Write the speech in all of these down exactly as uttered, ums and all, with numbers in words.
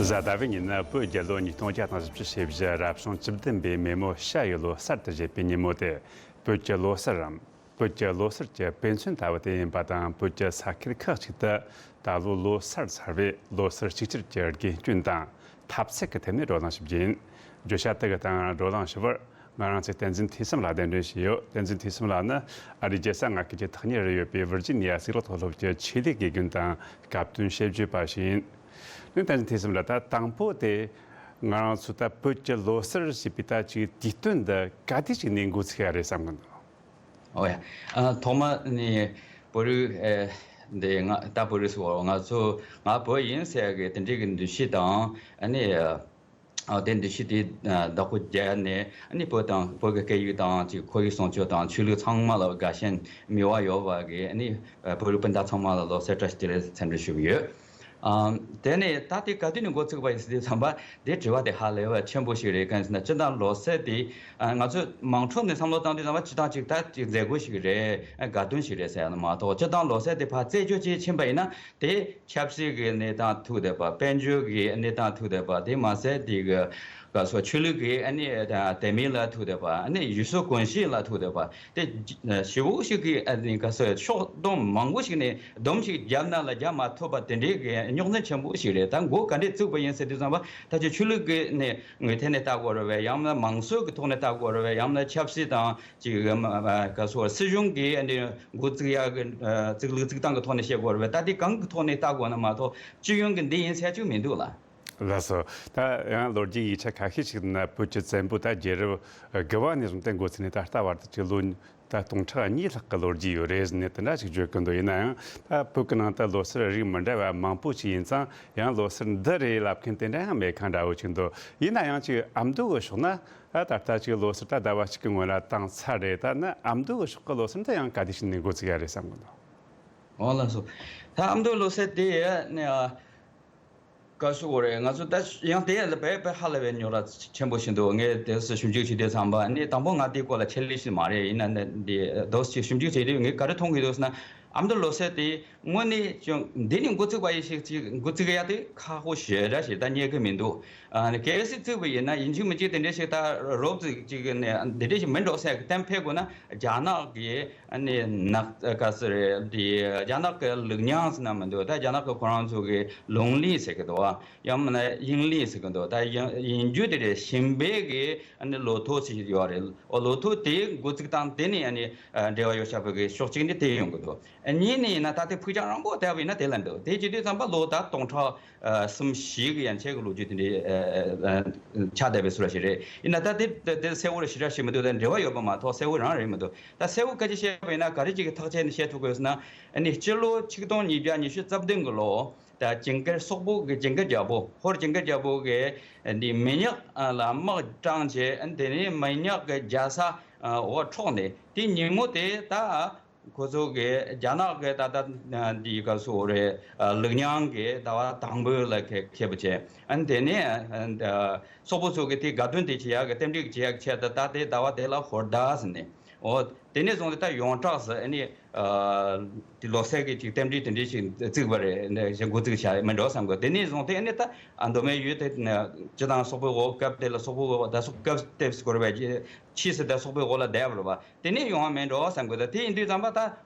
གཟའ་ཟླ་བའི་ཉིན་ནི་བོད་རྒྱལ་ལོ་ཉིས་སྟོང་བརྒྱ་དང་བཞི་བཅུ་ཞེ་བཞི་རབ་བྱུང་བཅུ་བདུན་པའི་མེ་མོ་ཤ་ཡོས་ལོ་གསར་དུ་བཞད་པའི་ཉིན་མོ་སྟེ། བོད་ཀྱི་ལོ་གསར་རམ། བོད་ཀྱི་ལོ་གསར་གྱི་དཔེ་མཚོན་ལྟ་བུ་དེ་ཡིན་པ་དང་། བོད་ཀྱི་ས་ཁུལ་ཁག་ཅིག་ཏུ་ད་ལོ་ལོ་གསར་ཚར་བས་ལོ་གསར་གཅིག་གྱུར་གྱི་དགེ་སྐྱོན་དང་ཐབས་ཚད་ཀྱི་ཐད་ནས་བགྲོ་གླེང་ཞིབ་རྒྱུ་ཡིན། བརྗོད་བྱ་དེ་གི་སྟེང་བགྲོ་གླེང་ཞུ་བར། ང་རང་ཚོའི་བསྟན་འཛིན་ཐོས་བསམ་ལགས་གདན་འདྲེན་བྱས་ཡོད། བསྟན་འཛིན་ཐོས་བསམ་ལགས་ནི་ཨ་རིའི་རྒྱལ་ས་མངའ་ཁུལ་གྱི་ཐག་ཉེ་རུ་ཡོད་པའི་ཝིར་ཇི་ནི་ཡ་གཙུག་ལག་མཐོ་སློབ་ཀྱི་ཆོས་ལུགས་དགེ་རྒན་དང་སྐབས་བསྟུན་དཔྱད་བརྗོད་པ་ཞིག་ཡིན། ནི་བསྟན་འཛིན་ཐོས་བསམ་ལགས། ད་དང་པོ་དེ་ང་རང་ཚོ་ད་བོད་ཀྱི་ལོ་གསར་ཞེས་པའི་ད་ཅིག་དུས་སྟོན་འདི་ག་དུས་ཅིག་ནས་འགོ་ཚུགས་ཡ་རེད་བསམ་གི་འདུག། ཨོ་ཡ། ཨ། ཐོག་མ་ནས་བོད་རིགས། ཨེ། འདི་ང་ད་བོད་རིགས་སུ་ང་ཚོ་ང་བོད་ཡིན་ཟེར་གི་དེ་འདྲའི་གི་འདུ་ཤེས་དང་། ཨ་ནི། ཨ། དེ་འདུ་ཤེས་དེ་བདག་པོ་རྒྱག་ནས། ཨ་ནི་བོད་དང་བོད་ཀྱི་སྐད་ཡིག་དང་ཅིག་ཁོར་ཡུག་སྲུང་སྐྱོབ་དང་ཆོས་ལུགས་ཚང་མ་ལ་དགའ་ཞེན་མོས་པ་ཡོད་པ་གི། ཨ་ནི་བོད་རིགས་སྤུན་ཟླ་ཚང་མ་ལ་ལོ་གསར་བཀྲ་ཤིས་བདེ་ལེགས་འཚམས་འདྲི་ཞུ་གི་ཡོད། ཨ། དེ་ནས་ད་དེ་ག་དུས་ནས་འགོ་ཚུགས་པ་ཡིན་ཟེར་དུས་ཙམ་པ། དེ་དྲི་བ་དེ་ཧ་ལས་པ་ཆེན་པོ་ཞིག་རེད། གང་ཡིན་ཟེར་ན་སྤྱིར་བཏང་ལོ་གསར་དེ། ཨ། ང་ཚོས་དམངས་ཁྲོད་ནས་བསམ་བློ་བཏང་དུས་ཙམ་པ་སྤྱིར་བཏང་ཅིག་ད་ཅིག་མཛད་སྒོ་ཞིག་རེད། ཨ། དགའ་སྟོན་ཞིག་རེད་ཟེར་ཡ་ནི་མ་གཏོགས། སྤྱིར་བཏང་ལོ་གསར་དེ་ཕར་རྩད་གཅོད་བྱེད་ཕྱིན་པ་ཡིན་ན། དེ་ཆབ་སྲིད་ཀྱི་གནས་སྟངས་ཐུག་བསྡད་པ། དཔལ་འབྱོར་གྱི་གནས་སྟངས་ཐུག་བསྡད་པ། དེ་མ་ཟད་དེ་གི་ག་སོ་ཆོས་ལུགས་ཀྱི། ཨ་ནི་དེ་མིན་ལ་ཐུག་བསྡད་པ། ཨ་ནི་ཡུལ་སྲོལ་གོམས་གཤིས་ལ་ཐུག་བསྡད་པ། དེ་ཞེ་པོ་ཞིག་གིས། ཨ་ནི་ག་སོ་ཕྱོགས་བསྡོམས་མང་པོ་ཞིག་ནས་བསྡོམས་ཤིག་བརྒྱབ་ན་ལ་བརྒྱབ་མ་ཐུབ་པ་དེ་འདྲའི་གི་རྙོག་འཛིང་ཆེན་པོ་ཞིག་རེད། ད་འགོ་ག་འདྲས་བཙུགས་པ་ཡིན་ཟེར་དུས་ཙམ་པ། ད་ཅི་ཆོས་ལུགས་ཀྱི་ནས་ངོས་ཐད་ནས་ལྟ་དགོས་རེད་པས། ཡང་ན་མང་གཙོ་གི་ཐོག་ནས་ལྟ་དགོས་རེད་པས། ཡང་ན་ཆབ་སྲིད་དང་ཅིག་ག་སོ་སྲིད་གཞུང་གི་འདི་འགོ་བཙུགས་ཡག་གི། ཨ། བཙུགས་ལུགས་བཙུགས་སྟངས་ཀྱི་ཐོག་ནས་བཤད་དགོས་རེད་པས། ད་དེ་གང་གི་ཐོག་ནས་ལྟ་དགོས་ན་མ་གཏོགས་སྤྱི་ཡོངས་ཀྱི་འདི་ཡིན་ཟེར་ཅིག་མི་འདུག་ལ། ལགས་སོ། ད་ཡང་ལོ་རྒྱུས་ཡིག་ཆ་ཁ་ཤས་ཤིག་ན་བོད་ཀྱི་བཙན་པོ་ད་རྒྱལ་རབས་དགུ་བ་ནས་བཟུང་སྟེ་འགོ་ཚུགས་ནས་ད་ལྟ་བར་དུ་ཅིག་ལོ་ད་སྟོང་ཕྲག་གཉིས་ལྷག་གི་ལོ་རྒྱུས་ཡོད་རེད་ཟེར་ནས་དེ་འདྲ་ཞིག་བརྗོད་ཀྱི་འདུག། ཡིན་ན་ཡང་ད་བོད་ཀྱི་ནང་དུ་ལོ་གསར་རིགས་མི་འདྲ་བ་མང་པོ་ཞིག་ཡིན་ཙང་། ཡང་ལོ་གསར་འདི་རེད་ལབ་མཁན་དེ་འདྲ་ཡང་མེད་མཁན་འདྲ་བོ་ཞིག་འདུག། ཡིན་ན་ཡང་ཅིག་ཨ་མདོ་གི་ཕྱོགས་ན། ད་ད་ལྟ་ཅིག་ལོ་གསར་ད་ཟླ་བ་གཅིག་གི་སྔོན་ལ་བཏང་ཚར་རེད། ད་ནི་ཨ་མདོ་གི་ཕྱོགས་ཀྱི་ལོ་གསར་འདི་ཡང་ག་དུས་ཕྱིན་ནས་འགོ་ཚུགས་ཡ་རེད་བསམ་གི་འདུག། འོ་ལགས་སོ། ད་ཨ་མདོ་ལོ་གསར་དེ་ནི། ཨ། ག་ཞུ་དགོས་རེད། ང་ཚོ་ད་ཡང་དེ་ལ་དཔེ་དཔེ་ཧ་ལས་པའི་རྙོག་དྲ་ཆེན་པོ་ཞིག་འདུག། ངས་དེ་སུ་ཞིབ་འཇུག་བྱེད་དུས་ཙམ་པ་ནི། དང་པོ་ང་དེའི་སྐོར་ལ་ཆེད་ལས་ཤིག་མ་རེད། ཡིན་ན་ནི་འདི་དོ་ཞིབ་འཇུག་བྱེད་དུས་ངས་ག་རེ་མཐོང་གི་འདུག་ཟེར་ན། ཨ་མདོ་ལོ་གསར་དེ་དངོས་གནས་ཀྱང་འདི་ནས་འགོ་ཚུགས་པ་ཡིན་ཞིག་ཅིག་འགོ་ཚུགས་ཡ་དེ་ཁག་པོ་ཞེ་དྲག་ཞིག་ད་རྙེད་གི་མི་འདུག། ཨ་ནི་གལ་སྲིད་བཙུགས་པ་ཡིན་ན་ཡིན་གཅིག་མིན་གཅིག་དེ་འདྲ་ཞིག་ད་རོབ་ཙམ་ཅིག་ནས་འདི་འདྲ་ཞིག་མིན་འགྲོ་ཟེར་གི་གཏན་འཁེལ་དགོས་ན། རྒྱ་ནག་གི། ཨ་ནི་ནག་ག་ཟེར་རེད། འདི་རྒྱ་ནག་གི་ལུགས་རྙིང་ཟེར་ན་མི་འདུག། ད་རྒྱ་ནག་གི་ཁོ་རང་ཚོ་གི་ལུང་ལིང་ཟེར་གི་འདུག། ཡང་མིན་ན་དབྱིང་ལིང་ཟེར་གི་འདུག། ད་ཡང་ཡིན་རྒྱུ་དེ་རེད། ཞིང་པའི་གི། ཨ་ནི་ལོ་ཐོ་ཞིག་ཡོད་རེད། འོ་ལོ་ཐོ་དེའི་འགོ་ཚུགས་སྟངས་དེ་ནས། ཨ་ནི་འབྲེལ་བ་ཡོད་ཤག་པའི་གི་ཕྱོགས་གཅིག་ནས་དེ་ཡོང་གི་འདུག། གཉིས་ནས་ཡིན་ན་ད་ལྟའི་ཕུགས་རྒྱང་རིང་པོ་བལྟས་པ་ཡིན་ན་དེ་ལ་འདུག། དེ་བྱེད་དུས་ཙམ་པ་ལོ་ད་སྟོང་ཕྲག་ཨ་གསུམ་བཞི་གི་ཡན་ཆད་ཀྱི་ལོ་རྒྱུས་དེ་འདྲའི་ཨ་ཨ་ཨ་ཆགས་བསྡད་པའི་བཟོ་འདྲ་ཞིག་རེད། ཡིན་ན་ད་དེ་དེ་དེ་གསལ་བོ་རེ་ཞེ་དྲག་ཞིག་མི་འདུག། ད་འབྲེལ་བ་ཡོད་པ་མ་གཏོགས་གསལ་བོ་རང་རེད་མི་འདུག། ད་གསལ་བོ་སྐད་ཆ་བཤད་པ་ཡིན་ན་ག་རེ་ཅིག་གི་ཐག་བཅད་ནས་བཤད་ཐུབ་དགོས་ཟེར་ན། ཨ་ནི་སྤྱི་ལོ་ཆིག་སྟོང་ཉིས་བརྒྱ་ཉི་ཤུ་རྩ་བདུན་གི་ལོ། ད་ཇིང་གར་སོག་པོ་གི། ཇིང་གར་རྒྱལ་པོ། ཧོར་ཇིང་གར་རྒྱལ་པོ་གི་འདི་མི་ཉག་ལ་དམག་དྲངས་བྱས། དེ་ནས་མི་ཉག་གི་རྒྱལ་ས་འོག་འཕྲོག་ནས། དེ་ཉིན་མོ་དེ་ད་ཁོ་ཚོ་གི་རྒྱ་ནག་གི་ད་ལྟ་འདི་ག་སོ་རེད། ལུགས་རྙིང་གི་ཟླ་བ་དང་པོ་ལ་ཁེ་ཁེ་པོ་བྱས། ཨ་ནི་དེ་ནས་སོག་པོ་ཚོ་གི་དེ་དགའ་སྟོན་དེ་བྱེད་ཡག་གི། རྟེན་འབྲེལ་བྱེད་ཡག་ཆེད་དུ་ད་དེ་ཟླ་བ་དེ་ལ་ཧོར་ཟླ་ཟེར་ནས། འོ་དེ་ནས་བཟུང་སྟེ་ད་ཡོངས་གྲགས་སུ། ཨ་ནི་ཨ་དེ་ལོ་གསར་གྱི་ཅིག་རྟེན་འབྲེལ་དེ་འདྲའི་ཞིག་བཙུགས་པ་རེད། འདི་ཞིག་འགོ་བཙུགས་བྱས་མིན་འགྲོ་བསམ་གི། དེ་ནས་བཟུང་སྟེ་ཨ་ནི་ད་ཨ་མདོ་སྨད་ཡུལ་དེ་ནས་སྤྱིར་བཏང་སོག་པོའི་འོག། སྐབས་དེ་ལ་སོག་པོའི་འོག། ད་སོག་སྐབས་དེ་སྐོར་བའི་ཕྱིས་སུ་ད་སོག་པོའི་འོག་ལ་བསྡད་པ་རེད་པ། དེ་ནས་ཡོང་བ་མིན་འགྲོ་བསམ་གི། ད་དེ་ཡིན་དུས་ཙམ་པ་ད་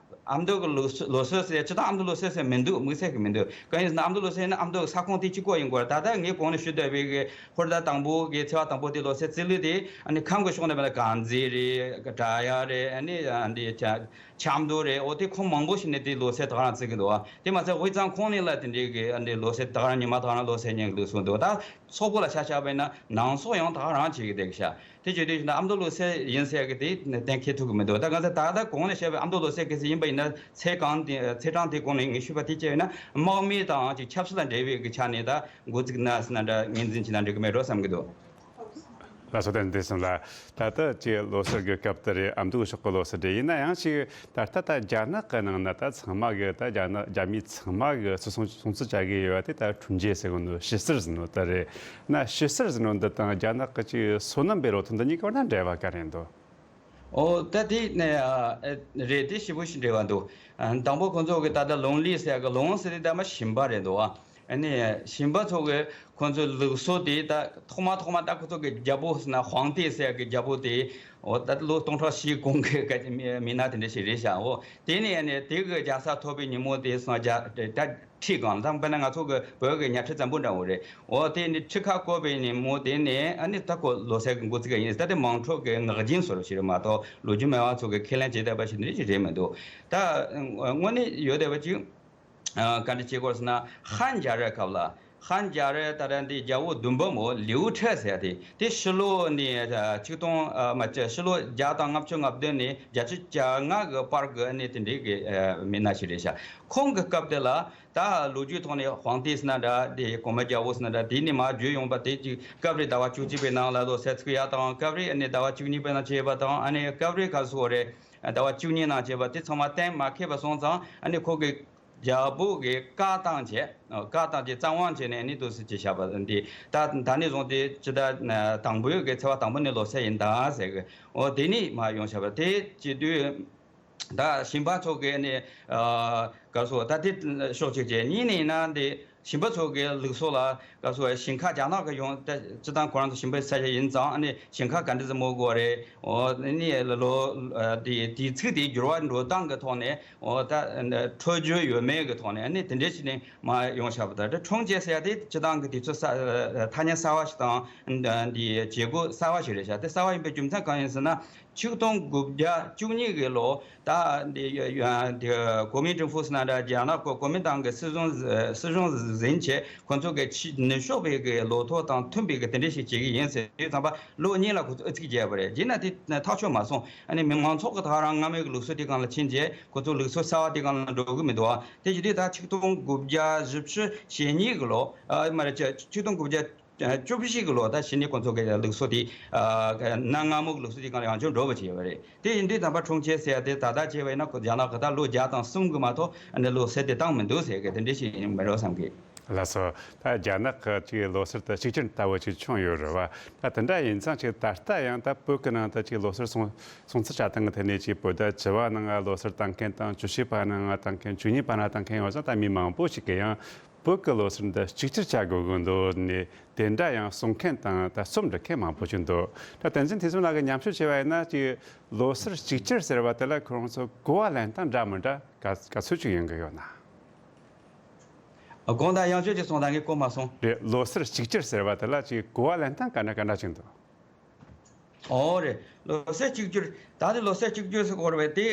ཨ་མདོ་གི་ལོ་གསར་ལོ་གསར་ཟེར། སྤྱིར་བཏང་ཨ་མདོ་ལོ་གསར་ཟེར་མི་འདུག། དམིགས་བསལ་གྱི་མི་འདུག། གང་ཡིན་ཟེར་ན་ཨ་མདོ་ལོ་གསར་ཡིན་ན་ཨ་མདོ་གི་ས་ཁོངས་དེ་གཅིག་པོ་ཡིན་དགོས་རེད། ད་ལྟ་ངས་གོང་ནས་ཞུས་བསྡད་པའི་གི་ཧོར་ཟླ་དང་པོ་གི་ཚེས་པ་དང་པོ་དེ་ལོ་གསར་བརྩི་ལུགས་དེ། ཨ་ནི་ཁམས་ཀྱི་ཕྱོགས་ནས་མིན་ན་དཀར་མཛེས་རེད། བྲག་གཡབ་རེད། ཨ་ནི་ཨ་འདི་ཆབ་མདོ་རེད། འོ་དེ་ཁོངས་མང་པོ་ཞིག་ནས་དེ་ལོ་གསར་ད་ག་རང་བརྩི་གི་འདུག། དེ་མ་ཟད་དབུས་གཙང་ཁོངས་ནས་ལ་དེ་འདྲའི་གི་ཨ་འདི་ལོ་གསར་ད་ག་རང་ཉི་མ་ད་ག་རང་ལོ་གསར་ཉིན་གི་ལུགས་སྲོལ་འདུག། ད་སོག་པོ་ལ་ཆ་བཞག་པ་ཡིན་ན་ནང་སོག་ཡང་ད་ག་རང་བྱེད་ཀྱི་བསྡད་ཀྱི་ཤག། དེ་བྱེད་དུས་ན་ཨ་མདོ་ལོ་གསར་ཡིན་ཟེར་གི་དེ་གཏན་འཁེལ་ཐུབ་ཀྱི་མི་འདུག། ད་གང་ཟེར་ད་ལྟ་གོང་ནས་བཤད་པའི་ཨ་མདོ་ལོ་གསར་གལ་སྲིད་ཡིན་པ་ཡིན་ན། ཚེས་གང་དེ་ཚེས་གྲངས་དེ་གོང་ནས་ངས་ཞུས་པ་དེ་བྱས་ན་དམག་མི་དང་ཅིག་ཆབ་སྲིད་ལ་འབྲེལ་བའི་གི་ཆ་ནས་ད་འགོ་བཙུགས་ན་ཟེར་ན་འདྲ། ངོས་འཛིན་བྱས་ན་འགྲིག་གི་མེད་འགྲོ་བསམ་གི་འདུག། ལགས་སོ། བསྟན་འཛིན་ཐོས་བསམ་ལགས། ད་ལྟ་ཅིག་ལོ་གསར་གྱི་སྐབས་དེ་རེད། ཨ་མདོ་ཕྱོགས་ཀྱི་ལོ་གསར་རེད། ཡིན་ན་ཡང་ཅིག་ད་ལྟ་ད་རྒྱ་ནག་གི་ནང་ན་ད་ཚང་མ་གི། ད་རྒྱ་ནག་རྒྱ་མི་ཚང་མ་གི་སུ་སྲུང་སྲུང་བརྩི་བྱ་གི་ཡོད་པ་དེ་ད་ཁྲུན་ཇེ་ཟེར་གི་འདུག། ཞི་གསར་ཟེར་ནོ་ད་རེད། ན་ཞི་གསར་ཟེར་ནོ་འདི་དང་རྒྱ་ནག་གི་ཅིག་སོ་ནམ་པའི་ལོ་ཐོ་འདི་གཉིས་ཀྱི་བར་ན་འབྲེལ་བ་ག་རེ་འདུག། ཨོ་ད་དེ་ནས་ཨ་རེད། དེ་ཞེ་པོ་ཞིག་འབྲེལ་བ་འདུག། ཨ་དང་པོ་ཁོང་ཚོ་གི་ད་ལྟ་ལུང་ལིང་ཟེར་གི། ལུང་ཟེར་དེ་ད་མ་ཞིང་པ་རེད་འདུག། ཨ་ ཨ་ནི་ཞིང་པ་ཚོ་གི་ཁོང་ཚོའི་ལུགས་སྲོལ་དེ་ད་ཐོག་མ་ཐོག་མ་ད་ཁོ་ཚོ་གི་རྒྱལ་པོ་ཟེར་ན་ཧུའང་ཏེ་ཟེར་གི་རྒྱལ་པོ་དེ་འོ་ད་ལོ་སྟོང་ཕྲག་བཞི་གོང་གི་མི་སྣ་དེ་འདྲ་ཞིག་རེད་ཤག་འོ་དེ་ནས་ཨ་ནི་དེ་གི་རྒྱལ་ས་ཐོབ་པའི་ཉིན་མོ་དེ་སོང་རྒྱ་ད་ཁྲི་སྒང་ལ་དཔེར་ན་ང་ཚོ་གི་བོད་གི་ཉ་ཁྲི་བཙན་པོ་འདྲ་བོ་རེད། འོ་དེ་ནི་ཁྲི་ཁ་བསྐོར་བའི་ཉིན་མོ་དེ་ནས་ཨ་ནི་ད་ཁོ་ལོ་སར་གི་འགོ་ཚུགས་ཀྱི་ཡིན། ད་དེ་དམངས་ཁྲོད་ཀྱི་ངག་རྒྱུན་བཟོ་འདྲ་ཞིག་རེད་མ་གཏོགས་ལོ་རྒྱུས་མེད་པ་ཚོ་གི་ཁས་ལེན་བྱེད་བསྡད་པ་ཞིག་འདྲ་ཞིག་རེད་མི་འདུག་ད་དངོས་གནས་ཡོད་བསྡད་པ་ཅིག་ཨ། བཀའ་འདྲི་བྱེད་དགོས་ཟེར་ན་ཧན་རྒྱལ་རབས་སྐབས་ལ། ཧན་རྒྱལ་རབས་ད་ལྟ་འདི་རྒྱལ་པོ་བདུན་པ་མོ་ལིའུ་ཁྲི་ཟེར་དེ་དེ་ཕྱི་ལོ་ནས་ཆིག་སྟོང་ཨ་མ་ཕྱི་ལོ་བརྒྱ་དང་ལྔ་བཅུ་ང་བདུན་ནས་བརྒྱད་ཅུ་གྱ་ལྔ་གི་བར་གྱི་གནས་དེ་འདྲའི་གི་མི་སྣ་ཞིག་རེད་ཤག་ཁོང་གི་སྐབས་དེ་ལ་ད་ལོ་རྒྱུས་ཐོག་ནས་ཧུའང་ཏེ་ཟེར་ན་འདྲ་དེ་གོང་མ་རྒྱལ་པོ་ཟེར་ན་འདྲ་དེ་ནས་མར་བརྒྱུད་ཡོང་པ་དེ་ཅིག་སྐབས་རེ་ཟླ་བ་བཅུ་གཅིག་པའི་ནང་ལ་ལོ་སར་ཚུགས་ཡ་དང་སྐབས་རེ་ཨ་ནི་ཟླ་བ་བཅུ་གཉིས་པའི་ནང་བྱས་པ་དང་ཨ་ནི་སྐབས་རེ་ག་སོ་རེ་ཟླ་བ་བཅུ་གཉིས་ནང་བྱས་པ་དེ་ཚང་མ་གཏན་མ་འཁེལ་བ་སོང་ཙང་ཨ་ནི་ཁོ་གི་རྒྱལ་པོ་གི་བཀའ་བཏང་བྱས། བཀའ་བཏང་བྱས་གཙང་དབང་བྱས་ནས་ནི་འདུག་སེ་བྱས་བཞག་པ་འདི་ད་ད་ནས་བཟུང་སྟེ་ཇི་ལྟར་དང་པོའི་གི་ཚེས་པ་དང་པོ་ནས་ལོ་སར་ཡིན་ད་ཟེར་གི་འོ་དེ་ནས་མར་ཡོང་བཞག་པ་དེ་བྱེད་དུས་ད་ཞིང་པ་ཚོ་གི་ནི་ག་སོ་ད་དེ་ཕྱོགས་གཅིག་བྱས་གཉིས་ནས་ཡིན་ན་འདི་ཞིང་པ་ཚོ་གི་ལུགས་སྲོལ་ལ་ག་སོ་ཞིང་ཁ་རྒྱ་ནག་གི་ཡོང་ད་སྤྱི་བཏང་ཁོ་རང་ཚོ་ཞིང་པའི་ས་ཆ་ཡིན་ཙང་ཨ་ནི་ཞིང་ཁ་ག་འདྲ་ཟེ་མོ་དགོས་རེད། འོ་ནི་ལོ་དེ་དུས་ཚིགས་དེ་འགྱུར་བ་འགྲོ་སྟངས་ཀྱི་ཐོག་ནས། འོ་ད་འཕྲོད་སྦྱོར་ཡོད་མེད་ཀྱི་ཐོག་ནས་ཨ་ནི་དེ་འདྲའི་ཞིག་ནས་མར་ཡོང་བཞག་པ་དང་ད་ཁྲོང་ཆེ་ཟེར་ཡ་དེ་སྤྱི་བཏང་གི་དུས་ཚོད་གསར་ཐ་སྙད་གསར་བ་ཞིག་དང་འདི་བྱེད་སྒོ་གསར་བ་ཞིག་རེད་ཤག་དེ་གསར་བ་ཡིན་པའི་རྒྱུ་མཚན་གང་ཡིན་ཟེར་ན་ཆིག་སྟོང་དགུ་བརྒྱ་བཅུ་གཉིས་ཀྱི་ལོ་ད་འདི་གོ་མིན་ཀྲུང་ཧྥུ་ཟེར་ན་འདྲ་རྒྱ་ནག་གི་གོ་མིན་ཏང་གི་སྲིད་གཞུང་སྲིད་གཞུང་འཛིན་བྱས་ཁོ་ཚོ་གི་ཕྱི་ནུབ་ཕྱོགས་པའི་གི་ལོ་ཐོ་དང་མཐུན་པའི་གི་དེ་འདྲ་ཞིག་བྱེད་ཀྱི་ཡིན་ཟེར་དུས་ཙམ་པ་ལོ་གཉིས་ལ་ཁོ་ཚོ་ཨུ་ཚུགས་བརྒྱབ་པ་རེད། རྗེས་ན་དེ་ཐག་ཆོད་མ་སོང་། ཨ་ནི་མི་མང་ཚོགས་ཀྱི་ད་རང་སྔ་མའི་གི་ལུགས་སྲོལ་དེ་སྒང་ལ་ཕྱིན་རྗེས་ཁོ་ཚོ་ལུགས་སྲོལ་གསར་བ་དེ་སྒང་ལ་འགྲོ་གི་མི་འདུག་ཨ། དེ་བྱེད་དུས་ད་ཆིག་སྟོང་དགུ་བརྒྱ་བཞི་བཅུ་ཞེ་གཉིས་གི་ལོ་ཨ་མ་རེད་ཆ་ཆིག་སྟོང་དགུ་བརྒྱ་བཅུ་བཞི་གི་ལོ་ད་གཞི་ནས་ཁོ་ཚོ་གི་ལུགས་སྲོལ་དེ་ཨ་གནའ་སྔ་མོ་གི་ལུགས་སྲོལ་དེ་སྒང་ལ་ཡང་བསྐྱར་འགྲོ་བ་བྱས་པ་རེད། དེ་ཡིན་དུས་ད་ཕར་ཁྲོང་ཆེ་ཟེར་ཡ་དེ་ད་ལྟ་བྱས་པ་ཡིན་ན་ཁོ་རྒྱ་ནག་གི་ད་ལོ་བརྒྱ་དང་གསུམ་གི་མ་གཏོགས་ཨ་ནི་ལོ་སར་དེ་བཏང་མི་འདུག་ཟེར་གི་དེ་འདྲ་ཞིག་ཡིན་མི་རོ་བསམ་གི། ལགས་སོ། ད་རྒྱ་ནག་གི་ཅིག་ལོ་སར་དུ་གཅིག་གྱུར་ལྟ་བུ་ཅིག་བྱུང་ཡོད་རེད་བ། ད་དེ་འདྲ་ཡིན་ཙང་ཅིག་ད་ལྟ་ཡང་ད་བོད་ཀྱི་ནང་དུ་ཅིག་ལོ་སར་སྲུང་སྲུང་བརྩི་བྱ་སྟངས་ཀྱི་ཐད་ནས་ཅིག་བོད་ཟླ་བཅུ་པ་ནང་ལོ་སར་བཏང་མཁན་དང་བཅུ་བཞི་པ་ནང་བཏང་མཁན་བཅུ་གཉིས་པ་ནང་བཏང་མཁན་ཡོད་ཙང་ད་མི་མང་པོ་ཞིག་གིས་ཡང་བོད་ཀྱི་ལོ་སར་འདི་གཅིག་གྱུར་བྱ་དགོས་ཀྱི་འདུག་ནས་དེ་འདྲ་ཡང་གསུང་མཁན་དང་ད་རྩོམ་འབྲི་མཁན་མང་པོ་ཞིག་འདུག་ད་བསྟན་འཛིན་ཐེག་གསུམ་ལགས་ཀྱིས་ཉམས་ཞིབ་བྱས་པ་ཡིན་ན་ཅིག་ལོ་སར་གཅིག་གྱུར་ཟེར་བ་དེ་ལ་ཁོ་རང་ཚོ་གོ་བ་ལེན་སྟངས་འདྲ་མི་འདྲ་ག་ག་ཚོད་ཅིག་ཡོང་གི་ཡོད་ན། དགོངས་དག་ཡང་བསྐྱར་ཅིག་གསུངས་དང་ངས་གོ་མ་སོང་། རེད། ལོ་སར་གཅིག་གྱུར་ཟེར་བ་དེ་ལ་ཅིག་གོ་བ་ལེན་སྟངས་ག་འདྲ་ག་འདྲ་ཅིག་འདུག་ཨོ་རེད། ལོ་སར་གཅིག་གྱུར་ད་དེ་ལོ་སར་གཅིག་གྱུར་ཟེར་གོ་རེད་པས་དེ།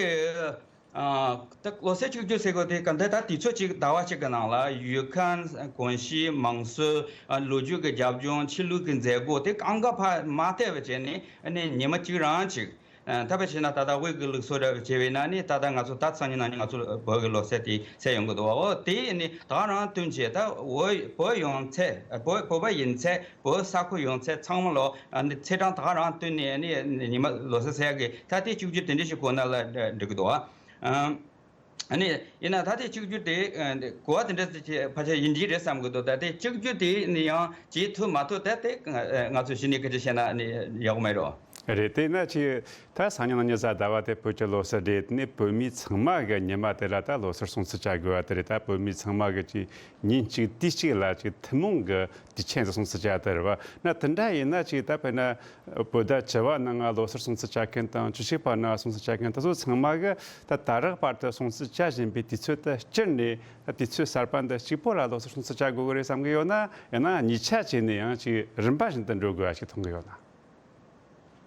ཨ་ད་ལོ་སར་གཅིག་གྱུར་ཟེར་གོ་དེ་ག་འདྲ་ད་དུས་ཚོད་ཅིག་ཟླ་བ་གཅིག་གི་ནང་ལ་ཡུལ་ཁམས་གོམས་གཤིས་མང་གསོལ་ལོ་རྒྱུས་ཀྱི་རྒྱབ་ལྗོངས་ཆོས་ལུགས་ཀྱི་མཛད་སྒོ་དེ་གང་ག་ཕར་མ་བལྟས་པ་བྱས་ནས་ཨ་ནི་ཉི་མ་གཅིག་རང་ཅིག་ད་དཔེ་བྱས་ན་ད་ལྟ་དབུས་ཀྱི་ལུགས་སྲོལ་འདྲ་བྱས་པས་ན་ནི་ད་ལྟ་ང་ཚོ་ད་སང་ཉིན་གནངས་ཉིན་ང་ཚོ་བོད་ཀྱི་ལོ་གསར་དེ་ཚེས་ཡོང་གི་འདུག་འོ་དེ་ནི་ད་རང་བསྟུན་བྱས་ད་བོད་བོད་ཡོང་ཚད་བོད་བོད་པ་ཡིན་ཚད་བོད་ས་ཁུལ་ཡོང་ཚད་ཚང་མ་ལོ་ནི་ཚེས་གྲངས་ད་རང་བསྟུན་ནས་ནི་ཉི་མ་ལོ་གསར་ཟེར་ཡ་གི་ད་དེ་གཅིག་གྱུར་དེ་འདྲ་ཞིག་གོ་ན་ལ་འགྲིག་གི་འདུག་ཨ་ནི་ཡིན་ན་ད་དེ་གཅིག་གྱུར་དེ་གོ་བ་དེ་འདྲ་ཕལ་ཆེར་ཡིན་གྱི་རེད་བསམ་གི་འདུག་ད་དེ་གཅིག་གྱུར་དེ་ནི་ཡང་བྱེད་ཐུབ་མ་ཐུབ་ད་དེ་ང་ཚོ་གཞི་ནས་སྐད་ཆ་བཤད་ན་ནི་ཡག་པོ་མེད་རོ། རེད། དེས་ན་ཅིག་ད་སང་ཉིན་གནངས་ཉིན་གཟའ་ཟླ་བ་དེ་བོད་ཀྱི་ལོ་གསར་རེད། དེ་ནས་བོད་མི་ཚང་མ་གི་ཉི་མ་དེ་ལ་ད་ལོ་གསར་སྲུང་བརྩི་བྱ་དགོས་པ་དེ་རེད། ད་བོད་མི་ཚང་མ་གི་ཅིག་ཉིན་གཅིག་དུས་གཅིག་ལ་ཅིག་ཐུན་མོང་གི་དུས་ཆེན་དུ་སྲུང་བརྩི་བྱ་དེ་རེད་བ། ན་དེ་འདྲ་ཡིན་ན་ཅིག་ད་དཔེར་ན་བོད་ཟླ་བཅུ་པ་ནང་ལོ་གསར་སྲུང་བརྩི་བྱ་མཁན་དང་བཅུ་གཅིག་པ་ནང་སྲུང་བརྩི་བྱ་མཁན་དེ་ཚོ་ཚང་མ་གི་ད་ད་རག་བར་དུ་སྲུང་བརྩི་བྱ་བཞིན་པའི་དུས་ཚོད་དེ་སྤྱིར་ནས་ད་དུས་ཚོད་གསར་པ་འདི་གཅིག་པོ་ལ་ལོ་གསར་སྲུང་བརྩི་བྱ་དགོས་ཀྱི་རེད་བསམ་གི་ཡོད་ན། ཡང་ན་གཉིས་ཆ་བྱས་ནས་ཡང་ཅིག་རིམ་པ་བཞིན་དུ་འགྲོ་དགོས་པ་ཞིག་མཐོང་གི་ཡོད་ན།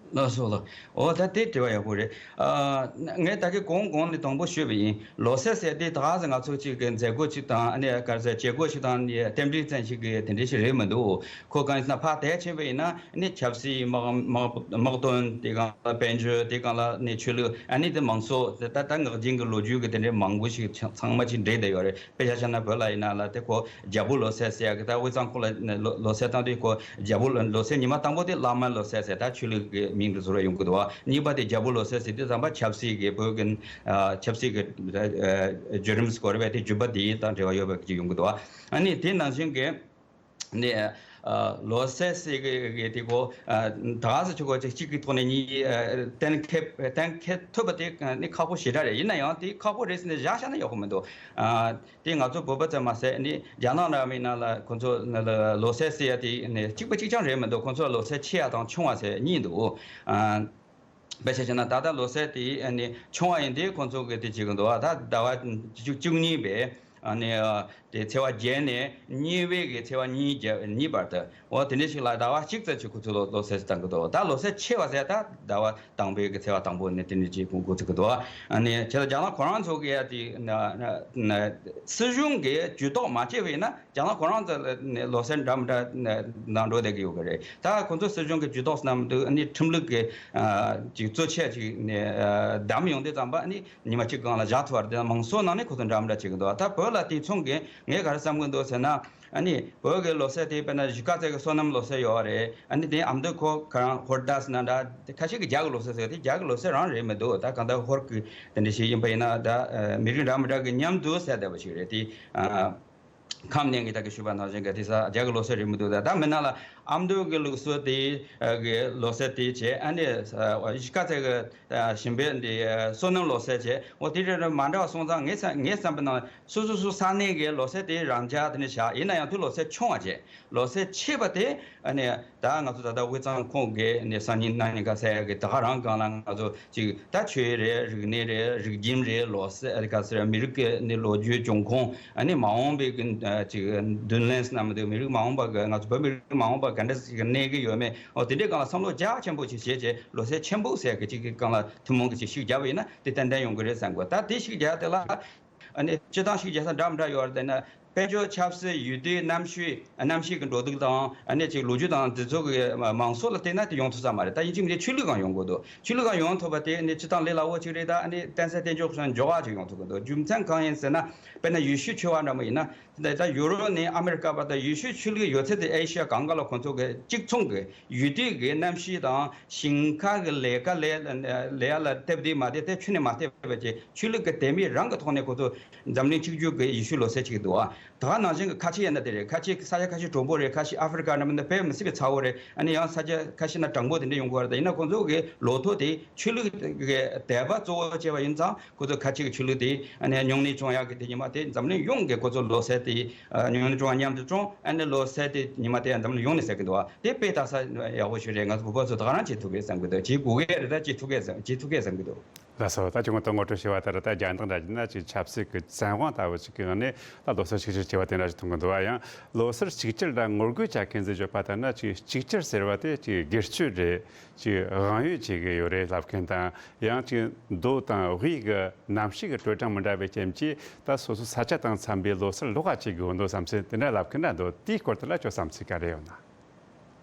ལགས་སོ་ལགས། འོ་ད་དེ་དྲི་བ་ཡག་པོ་རེད། ཨ་ངས་ད་གིན་གོང་གོང་ནས་དང་པོ་ཞུས་པ་ཡིན། ལོ་གསར་ཟེར་དེ་ད་ག་ཟེ་ང་ཚོ་གཅིག་གི་མཛད་སྒོ་གཅིག་དང་ཨ་ནི་ག་རེ་ཟེར་བྱེད་སྒོ་གཅིག་དང་ནི་རྟེན་འབྲེལ་ཅན་ཞིག་གི་དེ་འདྲ་ཞིག་རེད་མི་འདུག་ཁོ་གང་ཡིན་ན་ཕར་དེ་ཕྱིན་པ་ཡིན་ན་ནི་ཆབ་སྲིད་དམག་དམག་དམག་དོན་དེ་གང་ལ་དཔལ་འབྱོར་དེ་གང་ལ་ནི་ཆོས་ལུགས་ཨ་ནི་དེ་མང་ཚོགས་དེ་ད་ད་ངག་རྒྱུན་གྱི་ལོ་རྒྱུས་ཀྱི་དེ་འདྲའི་མང་པོ་ཞིག་ཚང་མ་ཅིག་འདྲེས་བསྡད་ཡོད་རེད། དཔེ་ཆ་བཞག་ན་བོད་ལ་ཡིན་ན་ལ་དེ་ཁོ་རྒྱལ་པོ་ལོ་གསར་ཟེར་ཡག་གི་ད་དབུས་གཙང་ཁོངས་ལ་ལོ་ལོ་གསར་བཏང་དུས་ཁོ་རྒྱལ་པོ་ལོ་ལོ་གསར་ཉི་མ་དང་པོ་དེ་བླ་མ་ལོ་གསར་ཟེར་ད་ཆོས་ལུགས་ཀྱི་མིང་དུ་བཟོ་ར་ཡོང་གི་འདུག་བ། གཉིས་པ་དེ་རྒྱལ་པོ་ལོ་གསར་ཟེར་དུས་ཙམ་པ་ཆབ་སྲིད་ཀྱི་བོད་ཀྱི་ཨ་ཆབ་སྲིད་ཀྱི་ཨ་བརྒྱུད་རིམ་སྐོར་བས་དེ་བརྒྱུད་པ་དེ་དང་འབྲེལ་བ་ཡོད་པ་ཅིག་ཡོང་གི་འདུག་བ། ཨ་ནི་དེ་ནང་བཞིན་གྱི་ནས་ ཨ། ལོ་ཚད་ཟེར་གི་གི་དེ་གོ་ཨ། ད་ག་ཟེར་ཆོག་གོ་ཅིག་གཅིག་གི་ཐོག་ནས་གཉིས་ཨ། གཏན་འཁེལ་གཏན་འཁེལ་ཐུབ་པ་དེ་ནི་ཁག་པོ་ཞེ་དྲག་རེད། ཡིན་ན་ཡང་དེ་ཁག་པོ་རེད་ཟེར་ནས་བཞག་བཞག་ན་ཡག་པོ་མི་འདུག་ཨ། དེ་ང་ཚོ་བོད་པ་ཙམ་མ་ཟད་ནི་རྒྱ་ནག་ནང་མི་ནང་ལ་ཁོ་ཚོ་ལོ་ཚད་ཟེར་ཡ་དེ་ནི་གཅིག་པ་གཅིག་རྐྱང་རེད་མི་འདུག་ཁོ་ཚོ་ལོ་ཚད་ཆེ་ཡ་དང་ཆུང་བ་ཟེར་གཉིས་འདུག་ཨ། དཔེ་ཆ་བཞག་ན་ད་ལྟ་ལོ་ཚད་དེ་ཨ་ནི་ཆུང་བ་ཡིན་དུས་ཁོང་ཚོ་གི་དེ་བྱེད་ཀྱི་འདུག་ད་ཟླ་བ་བཅུ་བཅུ་གཉིས་པའི་ཨ་ནི་དེ་ཚེས་པ་བརྒྱད་ནས་གཉིས་པའི་གི་ཚེས་པ་གཉིས་བརྒྱད་གཉིས་བར་དུ་འོ་དེ་འདྲ་ཞིག་ལ་ཟླ་བ་གཅིག་ཙམ་ཞིག་ཁོ་ཚོ་ལོ་ལོ་ཚད་བཏང་གི་འདུག་ད་ལོ་ཚད་ཆེ་བ་ཟེར་ད་ཟླ་བ་དང་པོའི་གི་ཚེས་པ་དང་པོ་ནས་དེ་འདྲ་ཅིག་འགོ་ཚུགས་ཀྱི་འདུག་ཨ་ནི་བྱས་ཙང་རྒྱ་ནག་ཁོ་རང་ཚོ་གི་ཡ་དེ་ན་ན་སྲིད་གཞུང་གི་ཇུས་གཏོགས་མ་བྱས་པ་ཡིན་ན། རྒྱ་ནག་ཁོ་རང་ཚོ་ལ་ནས་ལོ་ཚད་འདྲ་མི་འདྲ་ནང་འགྲོ་བསྡད་ཀྱི་ཡོད་ཀྱི་རེད། ད་ཁོ་ཚོ་སྲིད་གཞུང་གི་ཇུས་གཏོགས་སུ་བསྣམས་འདུག་ཨ་ནི་ཁྲིམས་ལུགས་ཀྱི་ཅིག་གཙོ་ཆེ་ཅིག་ནས་བདམས་ཡོང་དུས་ཙམ་པ་ཨ་ནི་ཉི་མ་གཅིག་སྒང་ལ་བཞག་ཐུབ་པ་རེད། དེ་མང་ཚོགས་ནང་ནས་ཁོ་ཚོ་འདྲ་མི་འདྲ་བྱེད་ཀྱི་འདུག་ད་བོད་ལ་དེ་མཚུངས་ཀྱི་ངས་ག་རེ་བསམ་གྱི་འདུག་ཟེར་ན། ཨ་ནི་བོད་ཀྱི་ལོ་ཚད་དེ་དཔེར་ན་གཞིས་ཀ་རྩེ་གི་སོ་ནམ་ལོ་ཚད་ཡོད་རེད། ཨ་ནི་དེ་ཨ་མདོ་ཁོ་ག་རང་ཧོར་ཟླ་ཟེར་ན་འདྲ་དེ་ཁ་ཤས་ཀྱི་རྒྱ་གི་ལོ་ཚད་ཟེར་དེ་རྒྱ་གི་ལོ་ཚད་རང་རེད་མི་འདུག་ད་གང་ལྟར་ཧོར་གི་དེ་འདྲ་ཞིག་ཡིན་པ་ཡིན་ན་ད་མི་རིགས་འདྲ་མི་འདྲ་གི་མཉམ་དུ་ཟེར་བསྡད་པ་ཞིག་རེད་དེ། ཨ། ཁམས་ནས་ཀྱི་ད་གི་ཞུ་བ་ནང་བཞིན་གྱི་དེ་ས་རྒྱ་གི་ལོ་ཚད་རེད་མི་འདུག་ད་ད་མི་ནང་ལ་ཨ་མདོ་གི་ལུགས་སྲོལ་དེ་གི་ལོ་ཚད་དེ་བྱས་ཨ་ནི་གཞིས་ཀ་རྩེ་གི་ཞིང་པའི་འདི་སོ་ནམ་ལོ་ཚད་བྱས་འོ་དེ་རེ་རེ་མ་འདྲ་བ་སོང་ཙང་ངས་བསམ་ངས་བསམ་པའི་ནང་སོ་སོ་སོ་ས་གནས་ཀྱི་ལོ་ཚད་དེ་རང་འཇགས་དེ་ནས་བཞག་ཡིན་ན་ཡང་དེ་ལོ་ཚད་ཆུང་བ་བྱས་ལོ་ཚད་ཆེ་བ་དེ་ཨ་ནི། ད་ང་ཚོ་ད་ལྟ་དབུས་གཙང་ཁོངས་ཀྱི་ནས་སང་ཉིན་གནངས་ཉིན་ག་ཟེར་ཡ་གི་ད་ག་རང་སྒང་ལ་ང་ཚོ་ཅིག་ད་ཆོས་རེད། རིག་གནས་རེད། རིག་ཁྱིམ་རེད། ལོ་ཟེར་ག་ཟེར་མི་རིགས་ཀྱི་ནས་ལོ་རྒྱུས་འབྱུང་ཁུངས་ཨ་ནི་མ་འོངས་པའི་གི་ཅིག་མདུན་ལམ་ཟེར་ན་མི་འདུག་མི་རིགས་མ་འོངས་པ་གི་ང་ཚོ་བོད་མི་རིགས་མ་འོངས་པ་ག་འདྲ་ཞིག་གནས་ཀྱི་ཡོད་མེད་འོ་དེ་འདྲའི་སྒང་ལ་བསམ་བློ་རྒྱ་ཆེན་པོ་ཞིག་བྱས་བྱས་ལོ་ཚད་ཆེན་པོ་ཟེར་གི་ཅིག་གི་སྒང་ལ་ཐུན་མོང་གི་ཅིག་ཤུགས་རྒྱབ་པ་ཡིན་ན་དེ་ཏན་ཏན་ཡོང་གི་རེད་བསམ་གི་ད་དེ་ཤུགས་རྒྱབ་དེ་ལ། ཨ་ནི་སྤྱི་བཏང་ཤུགས་རྒྱག་ས་འདྲ་མི་འདྲ་ཡོད་རེད། དེ་ན་དཔལ་འབྱོར་ཆབ་སྲིད་ཡུལ་དུས་གནམ་གཤིས་གནམ་གཤིས་ཀྱི་འགྲོ་འདུག་དང་ཨ་ནི་ཅིག་ལོ་རྒྱུས་དང་དེ་ཚོ་གི་མང་ཚོགས་ལ་བལྟས་ན་དེ་ཡོང་ཐུབ་ས་མ་རེད། ད་ཡིན་གཅིག་མིན་གཅིག་ཆོས་ལུགས་སྒང་ཡོང་དགོས་འདུག་ཆོས་ལུགས་སྒང་ཡོང་ཐུབ་པ་དེ་ཨ་ནི་སྤྱི་བཏང་ལས་སླ་བོ་ཅིག་རེད། ད་ཨ་ནི་བརྟན་གསལ་བསྟན་འགྱུར་སོགས་འབྱོར་བ་ཅིག་ཡོང་ཐུབ་ཀྱི་འདུག་རྒྱུ་མཚན་གང་ཡིན་ཟེར་ན་དཔེར་ན་ཡེ་ཤུ་ཆོས་པ་འདྲ་མོ་ཡིན་ན། ད་ད་ཡུ་རོབ་ནས་ཨ་མེ་རི་ཀ་བར་དུ་ཡེ་ཤུའི་ཆོས་ལུགས་ཡོད་ཚད་དེ་ཨེ་ཤི་ཡ་གང་ག་ལ་ཁོང་ཚོ་གི་གཅིག་མཚུངས་ཀྱི་ཡུལ་དུས་ཀྱི་གནམ་གཤིས་དང་ཞིང་ཁ་གི་ལས་ཀ་ལས་ལས་ཡ་ལ་བལྟས་དེ་མ་བལྟས་ཏེ་ཆོས་ནས་མ་བལྟས་པ་བྱས་ཆོས་ལུགས་ཀྱི་དད་མོས་རང་གི་ཐོག་ནས་ཁོང་ཚོ་འཛམ་གླིང་གཅིག་གྱུར་གྱི་ཡེ་ཤུ་ལོ་ཚད་ཅིག་འདུག་ཨ་ད་ག་ནང་བཞིན་གྱི་ཁ་ཆེ་ཡིན་ན་དེ་རེད། ཁ་ཆེ་ས་ཆ་ཁ་ཤས་གྲོགས་པོ་རེད། ཁ་ཤས་ཨ་ཧྥེ་རི་ཀ་འདྲ་མིན་ན་དཔེ་མི་སྲིད་པའི་ཚ་བོ་རེད། ཨ་ནི་ཡང་ས་ཆ་ཁ་ཤས་ན་གྲང་མོ་དེ་འདྲ་ཡོང་གི་ཡོད་རེད། ད་ཡིན་ན་ཁོང་ཚོ་གི་ལོ་ཐོ་དེ་ཆོས་ལུགས་ཀྱི་དད་པ་གཙོ་བོ་བྱས་པ་ཡིན་ཙང་། ཁོ་ཚོ་ཁ་ཆེ་གི་ཆོས་ལུགས་དེ་ཨ་ནི་སྨྱུང་གནས་སྐྱོང་ཡག་གི་དེ་ཉི་མ་དེ་འཛམ་གླིང་ཡོངས་ཀྱི་ཁོ་ཚོ་ལོ་ཚད་དེ་ཨ་སྨྱུང་གནས་སྐྱོང་བ་མཉམ་དུ་སྐྱོང་། ཨ་ནི་ལོ་ཚད་དེ་ཉི་མ་དེ་འཛམ་གླིང་ཡོངས་ནས་ཟེར་གི་འདུག་བ། དེ་དཔེ་ལྟ་ས་ཡག་པོ་ཞིག་རེད། ང་ཚོ་བོད་པ་ཚོ་ད་ག་རང་བྱེད་ཐུབ་གི་བསམ་གི་འདུག་བྱེད་དགོས་གི་རེད། ད་བྱེད་ཐུབ་གི་བསམ་བྱེད་ཐུབ་གི་བསམ་གི་འདུག་ལགས་སོ། ད་ཁྱོད་ཀྱིས་ངོ་སྤྲོད་བྱས་པ་ལྟར་ད་རྒྱ་ནག་འདྲ་བྱས་ན་ཅིག་ཆབ་སྲིད་ཀྱི་བཙན་དབང་ལྟ་བུ་ཞིག་གི་ངང་ནས་ད་ལོ་གསར་ཆིག་སྒྱུར་བྱས་པ་དེ་འདྲ་ཞིག་མཐོང་གི་འདུག་བ། ཡང་ལོ་གསར་ཆིག་སྒྱུར་ལ་ངོ་རྒོལ་བྱ་མཁན་ཚོས་བརྗོད་པ་ལྟར་ན་ཅིག་གཅིག་གྱུར་ཟེར་བ་དེ་ཅིག་སྒེར་གཅོད་རེད། ཅིག་དབང་ཡོད་བྱེད་ཀྱི་ཡོད་རེད་ལབ་མཁན་དང་། ཡང་ཅིག་མདོ་དང་དབུས་ཀྱི་གནམ་གཤིས་ཀྱི་དྲོད་གྲང་མི་འདྲ་བའི་རྐྱེན་གྱིས་ད་སོ་སོ་ས་ཆ་དང་འཚམ་པའི་ལོ་གསར་ལོགས་ཀ་བྱེད་དགོས་འདུག་བསམ་ཚུལ་དེ་འདྲ་ལབ་མཁན་འདྲ་འདུག་དེའི་སྐོར་དེ་ལ་ཁྱོད་བསམ་ཚུལ་ག་རེ་ཡོད་ན།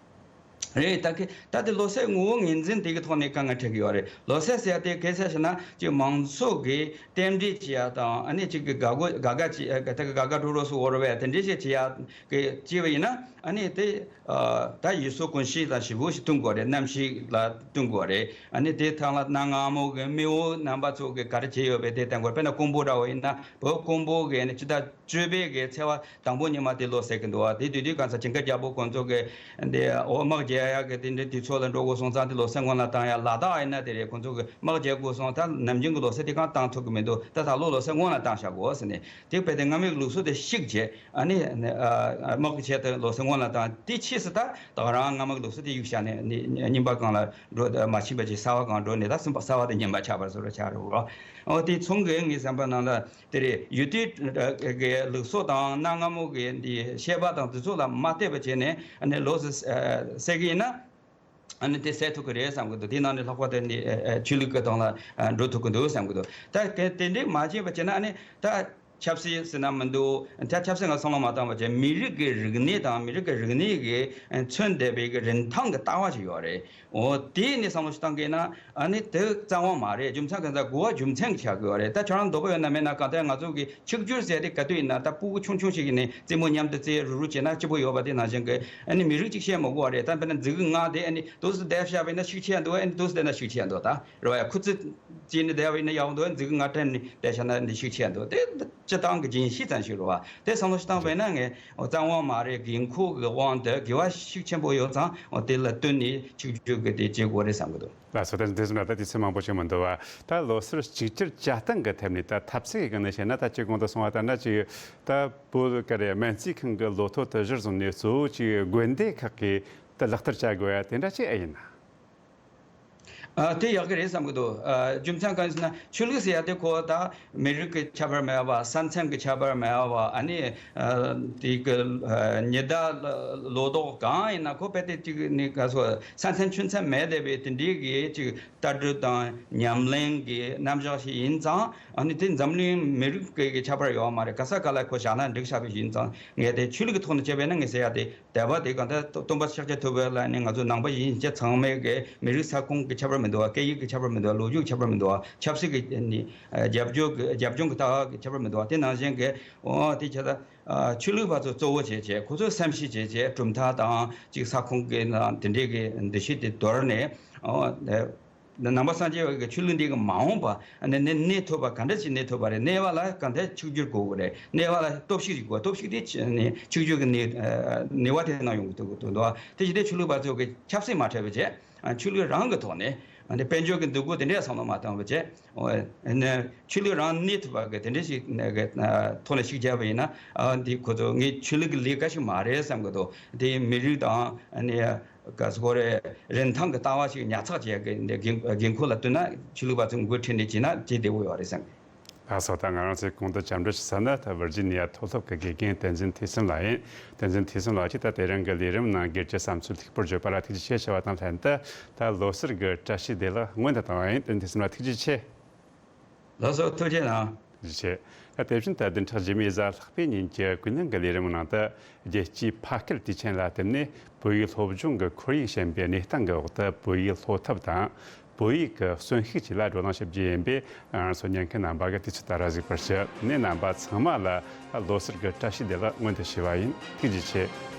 རེད། ད་གི་ད་དེ་ལོ་གསར་ངོ་བོ་ངོས་འཛིན་དེ་གི་ཐོག་ནས་དཀའ་ངལ་འཕྲད་ཀྱི་ཡོད་རེད། ལོ་གསར་ཟེར་ཡ་དེ་གལ་ཆེ་ཤོས་ན་ཅིག་མང་ཚོགས་ཀྱིས་རྟེན་འབྲེལ་བྱེད་ཡ་དང་ཨ་ནི་ཅིག་གི་དགའ་དགོས་དགའ་དགའ་བྱེད་ད་གི་དགའ་དགའ་སྤྲོ་སྤྲོ་སུ་འོར་བས་དེ་འདྲ་ཞིག་བྱེད་ཡ་གི་བྱས་པ་ཡིན་ན་ཨ་ནི་དེ། ཨ། ད་ཡུལ་སྲོལ་གོམས་གཤིས་དང་ཞིབ་པོ་ཞིག་བསྟུན་དགོས་རེད། གནམ་གཤིས་ལ་བསྟུན་དགོས་རེད། ཨ་ནི་དེ་ཐང་ལ་གནའ་སྔ་མོ་གི་མི་འོ་རྣམ་པ་ཚོ་གི་ག་རེ་བྱས་ཡོད་པའི་དེ་བསྟན་དགོས། དཔེར་ན་ཀོང་པོ་འདྲ་བོ་ཡིན་ན་བོད་ཀོང་པོ་གི་ནི་སྤྱི་ཟླ་བཅུ་པའི་གི་ཚེས་པ་དང་པོ་ཉི་མ་དེ་ལོ་ཟེར་གི་འདུག་བ། དེ་དུས་དུས་གང་ས་ཇིང་ག་རྒྱལ་པོ་ཁོང་ཚོ་གི་འདི་འོ་དམག་རྒྱག་ཡག་གི་དེ་འདྲའི་དུས་ཚོད་ལ་འགྲོ་དགོས་སོང་ཙང་དེ་ལོ་གསར་སྔོན་ལ་བཏང་ཡ། ལ་དྭགས་ཡིན་ན་དེ་རེད། ཁོང་ཚོ་གི་དམག་རྒྱག་དགོས་སོང་། ད་ནམ་རྒྱུན་གི་ལོ་གསར་དེ་གང་བཏང་ཐུབ་གི་མི་འདུག་ད་ད་ལོ་ལོ་གསར་སྔོན་ལ་བཏང་བཞག་དགོས་ཟེར་ནས་དེ་དཔེ་དེ་སྔ་མོའི་ལུགས་སྲོལ་དེ་བཤིག་བྱས། ཨ་ནི་ཨ་དམག་གི་ཆེད་དུ་ལོ་གསར་སྔོན་ལ་བཏང་། དེ་ཕྱིས་སུ་ད་ད་ག་རང་སྔ་མ་གི་ལུགས་སྲོལ་དེ་གཡུག་བཞག་ནས་ནི་རྙིང་པ་སྒང་ལ་འགྲོ། མ་ཕྱིན་པ་ཅིག་གསར་པ་སྒང་འགྲོ་ནས་ད་གསུམ་པ་གསར་པ་དེ་རྙིང་པ་ཆགས་པར་བཟོ་འདྲ་ཆགས་རེད་བ། འོ་དེ་མཚུངས་གི་ངའི་བསམ་པ་ནང་ལ་དེ་རེད། ཡུལ་དུས་གི་ལུགས་སྲོལ་དང་གནའ་སྔ་མོ་གི་འདི་བཤད་པ་དང་དེ་ཚོ་ལ་མ་བལྟས་པ་བྱས་ནས་ཨ་ནི་ལོ་གསར་ཟེར་གི་ཡིན་ན། ཨ་ནི་དེ་ཟེར་ཐུབ་ཀྱི་རེད་བསམ་གི་འདུག་དེ་ནང་ནས་ལྷག་པར་དུ་ནི་ཨ་ཨ་ཆོས་ལུགས་ཀྱི་སྟེང་ལ་ཨ་འགྲོ་ཐུབ་ཀྱི་འདུག་བསམ་གི་འདུག་ད་དེ་དེ་འདྲའི་མ་བྱས་པ་བྱས་ན་ཨ་ནི་ད་ཆབ་སྲིད་ཟེར་ན་མི་འདུག་ད་ཆབ་སྲིད་ང་བསམ་བློ་མ་བཏང་བ་བྱས་མི་རིགས་ཀྱི་རིག་གནས་དང་མི་རིགས་ཀྱི་རིག་གནས་ཀྱི་ཨ་མཚོན་བསྡད་པའི་གི་རིན་ཐང་གི་ལྟ་བ་ཞིག་ཡོད་རེད། འོ་དེ་ནི་བསམ་བློ་ཞིག་བཏང་གི་ན་ཨ་ནི་དེ་རྩ་བ་མ་རེད། རྒྱུ་མཚན་གང་ཟག་གོ་བ་རྒྱུ་མཚན་གྱི་ཆགས་དགོས་པ་རེད། ད་ཁྱོད་རང་འདོད་པ་ཡོད་ན་མེད་ན་གང་ལྟར་ང་ཚོ་གི་ཆིག་སྒྱུར་ཟེར་དེ་ག་དུས་ཡིན་ན་ད་སྤུ་གུ་ཆུང་ཆུང་ཞིག་ཡིན་ནས་རྩེད་མོ་མཉམ་དུ་རྩེ་རུ་རུ་བྱས་ན་སྐྱིད་པོ་ཡོད་པ་དེ་ནང་བཞིན་གི་ཨ་ནི་མི་རིགས་གཅིག་བཤད་མི་དགོས་པ་རེད། ད་དཔེར་ན་མཛུ་གུ་ལྔ་དེ་ཨ་ནི་འདུག་སེ་བསྡད་བཞག་པ་ཡིན་ན་ཤུགས་ཆེ་ཡ་འདུག་ཨ་ནི་འདུག་སེ་བསྡད་ན་ཤུགས་ཆེ་ཡ་འདུག་ད་རེད་བ། ཡ་ཁུ་ཚུར་བྱས་ནས་བསྡད་པ་ཡིན་ན་ཡག་པོ་འདུག་མཛུ་གུ་ལྔ་སྤྲད་ནས་བསྡད་བཞག་ན་འདི་ཤུགས་ཆེ་ཡ་འདུག་དེ། སྤྱིར་བཏང་གི་རྒྱན་ཤེས་ཙམ་ཞིག་རེད་བ། དེ་བསམ་བློ་ཞིག་བཏང་བས་ན་ངས་རྩ་བ་མ་རེད། འགན་ཁུར་གྱི་དབང་དུ་དགེ་བ་ཤུགས་ཆེན་པོ་ཡོད་ཙང་དེ་ལ་བསྟུན་ནས་ཆིག་བརྒྱུད་ཀྱི་དེ་བྱེད་དགོས་རེད་བསམ་གྱི་འདུག་ལགས་སོ། ད་དེ་ཚོ་ན་ད་དུས་ཚོད་མང་པོ་ཞིག་མི་འདུག་བ། ད་ལོ་སར་གཅིག་གྱུར་བྱ་སྟངས་ཀྱི་ཐད་ནས་ད་ཐབས་ཤེས་ཀྱི་སྒང་ནས་བཤད་ན། ད་ཅིག་གོང་དུ་སོང་བ་ལྟར་ན། ཅིག་ད་བོད་ཀྱི་རེད། སྨན་རྩིས་ཁང་གི་ལོ་ཐོ་དེ་གཞིར་བཟུང་ནས་གཙོ་བོ་ཅིག་དགོན་སྡེ་ཁག་གིས་ད་ལག་བསྟར་བྱ་དགོས་ཡ་དེ་འདྲ་ཅིག་ཨེ་ཡིན་ན། ཨ། དེ་ཡག་གི་རེད་བསམ་གྱི་འདུག་ཨ། རྒྱུ་མཚན་གང་ཡིན་ཟེར་ན། ཆོས་ལུགས་ཟེར་ཡ་དེ་ཁོ་ད་མི་རིགས་ཀྱི་ཁྱད་པར་མེད་པ། ས་མཚམས་ཀྱི་ཁྱད་པར་མེད་པ། ཨ་ནི། ཨ། དེ་གི། ཨ། ཉི་ཟླ་ལོ་ཏོག་གང་ཡིན་ན་ཁོ་རྦད་དེ་གཅིག་ནི་ག་སོ། ས་མཚམས་ཆུ་མཚམས་མེད་བསྡད་པའི་དེ་འདྲའི་གི་ཅིག་ལྟ་གྲུབ་དང་ཉམས་ལེན་གྱི་རྣམ་གཞག་ཞིག་ཡིན་ཙང་། ཨ་ནི་དེ་འཛམ་གླིང་མི་རིགས་ཀྱི་ཁྱད་པར་ཡོད་མ་རེད། ག་ས་ག་ལ་ཁོ་བཞག་ན་འགྲིག་ཤག་པ་ཞིག་ཡིན་ཙང་། ངས་དེ་ཆོས་ལུགས་ཀྱི་ཐོག་ནས་བྱས་པས་ན་ངས་ཟེར་ཡ་དེ། དད་པ་དེ་གང་ལྟར་སྟོན་པ་ཤཱཀྱ་ཐུབ་པ་ལ་ནི་ང་ཚོ་ནང་པ་ཡིན་ཅེས་ཚང་མས་ཀྱི་མི་རིགས་ས་ཁོངས་ཀྱི་ཁྱད་པར་མི་འདུག་བ། སྐད་ཡིག་གི་ཁྱད་པར་མི་འདུག་བ། ལོ་རྒྱུས་ཀྱི་ཁྱད་པར་མི་འདུག་བ། ཆབ་སྲིད་ཀྱི་ནི་རྒྱབ་ལྗོངས་ཀྱི་རྒྱབ་ལྗོངས་ཀྱི་ལྟ་བ་གི་ཁྱད་པར་མི་འདུག་བ། དེ་ནང་བཞིན་གྱི། འོ། དེ་ཆ་ད་ཆོས་ལུགས་པ་ཚོ་གཙོ་བོ་བྱས་བྱས། ཁོ་ཚོས་བསམ་ཤེས་བྱས་བྱས། གྲུབ་མཐའ་དང་ཅིག་ས་ཁོངས་ཀྱི་ནང་དེ་འདྲས་ཀྱི་འདུ་ཤེས་དེ་དོར་ནས། འོ། ནང་པ་སངས་རྒྱས་པའི་ཆོས་ལུགས་འདི་གི་མ་འོངས་པ་ནི་ནི་གནས་ཐུབ་པ་ག་འདྲ་ཞིག་གནས་ཐུབ་པ་རེད། གནས་པ་ལ་ག་འདྲ་ཆིག་བརྒྱུད་དགོས་ཀྱི་རེད། གནས་པ་ལ་སྟོབས་ཤུགས་ཤིག་དགོས། སྟོབས་ཤུགས་དེ་ནི་ཆིག་བརྒྱུད་ཀྱི་ནི་ནུས་པ་དེ་ནང་ཡོང་གི་འདུག་འདུག་བ། དེ་བཞིན་དེ་ཆོས་ལུགས་པ་ཚོ་གི་ཆབ་སྲིད་མ་འཕྲད་པ་བྱས། ཆོས་ལུགས་རང་གི་ཐོག་ནས་དཔལ་འབྱོར་གྱི་འདུ་འགོད་དེ་འདྲའི་བསམ་བློ་མ་བཏང་བ་བྱས། ཆོས་ལུགས་རང་གནས་ཐུབ་པ་གི་དེ་འདྲ་ཞིག་ཐོག་ནས་ཤུགས་རྒྱབ་པ་ཡིན་ན། འདི་ཁོ་ཚོ་ངའི་ཆོས་ལུགས་ཀྱི་ལས་ཀ་ཞིག་མ་རེད་བསམ་གི་འདུག་དེ་མི་རིགས་དང་ནི། ག་ཟེར་དགོས་རེད། རིན་ཐང་གི་ལྟ་བ་ཞིག་ཉར་ཚགས་བྱེད་ཡག་གི་འདི་འགན་འགན་ཁུར་ལ་བསྟུན་ན། ཆོས་ལུགས་པ་ཚོས་འགོ་ཁྲིད་ནས་བྱས་ན་བྱེད་བདེ་བོ་ཡོད་རེད་བསམ་གི། ལགས་སོ། ད་ང་རང་ཚོས་གོང་དུ་བཅར་འདྲི་ཞུ་ས་ནི་ད་ཝར་ཇི་ནི་ཡ་མཐོ་སློབ་ཀྱི་དགེ་རྒན་བསྟན་འཛིན་ཐོས་བསམ་ལགས་ཡིན། བསྟན་འཛིན་ཐོས་བསམ་ལགས་ཀྱིས་ད་དེ་རིང་གི་ལས་རིམ་ནང་སྒེར་གྱི་བསམ་ཚུལ་ལྷུག་པོར་བརྗོད་པ་ལ་ཐུགས་རྗེ་ཆེ་ཞུ་བ་དང་ལྷན་དུ། ད་ལོ་གསར་གྱི་བཀྲ་ཤིས་བདེ་ལེགས་སྔོན་དུ་བཏང་བ་ཡིན། བསྟན་འཛིན་ཐོས་བསམ་ལགས་ཐུགས་རྗེ་ཆེ། ལགས་སོ། ཐུགས་རྗེ་གནང་། ཐུགས་རྗེ་ཆེ། ད་དེ་བཞིན་ད་བདུན་ཕྲག་རྗེས་མའི་གཟའ་ལྷག་པའི་ཉིན་གྱི་ཀུན་གླེང་གི་ལས་རིམ་ནང་དུ། རྒྱལ་སྤྱིའི་ཕ་སྐད་དུས་ཆེན་ལ་བརྟེན་ནས་བོད་ཡིག་སློབ་སྦྱོང་གི་ཁོར་ཡུག་ཞན་པའི་གནས་སྟངས་ཀྱི་འོག་ཏུ། བོད་ཡིག་སློབ་ཐབས་དང་བོད་ཡིག་གི་གསོན་ཤུགས་བཅས་ལ་བགྲོ་གླེང་ཞུ་རྒྱུ་ཡིན་པས། ང་ཚོ་ཉན་མཁན་རྣམ་པ་གིས་དུས་ཚོད་ད་ར་གཟིགས་པར་ཞུ། དེ་ནས་རྣམ་པ་ཚང་མ་ལ་ལོ་གསར་གྱི་བཀྲ་ཤིས་བདེ་ལེགས་སྔོན་དུ་ཞུ་བ་ཡིན། ཐུགས་རྗེ་ཆེ།